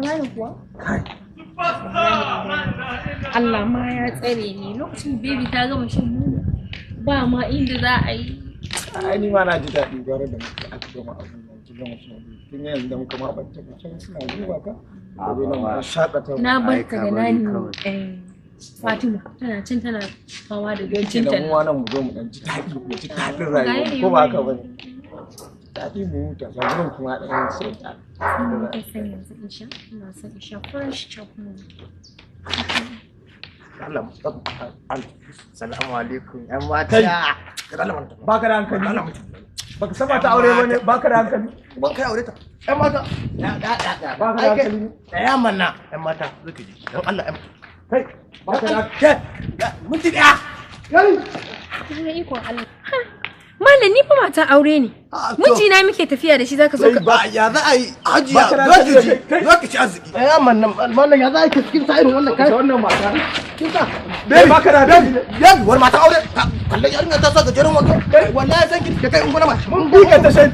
gane kuwa? Kai. Allah ma ya tsare ni lokacin baby ta gama shan nono, ba ma inda za a yi. Ai ni ma na ji daɗi, gwara da muka aka gama abun nan, ki gama shan nono. Kin ga yanzu da muka ma bacci can suna duba ka. Gobe nan mu shakata. Na Ai, barka ka da bari nani kawai. Fatima tana can tana fama da Kenan gancinta. mu ma nan mu zo mu dan ji daɗi, mu ji daɗin Ga rayuwa, yanayin ko ba haka wani. bane? Daɗi mu huta, ga gurin kuma ɗan sai ta. Ina son yanzu in sha, ina son in sha fresh chocolate. Allah, salamu alaikum yan mata. Baka da hankali. Baka saba ta aure bane, baka da hankali. Ban kai aure ta. Yan mata. Da da da da. Baka da hankali. Tsaya mana yan mata, zo ki ji. Dan Allah yan. Kai, baka da Ke, minti daya. Kai. Na ikon Allah. Ha, Malam, ni fa mata aure ne. Mijina muke tafiya da shi, zaka zo ka Ba ya za a yi hajiya, Baka da zo ki hankali. ji, Kai. zo ki ci arziki. Tsaya mana mallam, ya za a yi kin sa irin wannan Ita kai. wannan mata. Kin sa. Baby, baka da hankali. Baby, wani mata aure. Kallon yarinya ta sa gajeren wando. Wallahi san ki da kai unguna ma. Mun buɗe ta shan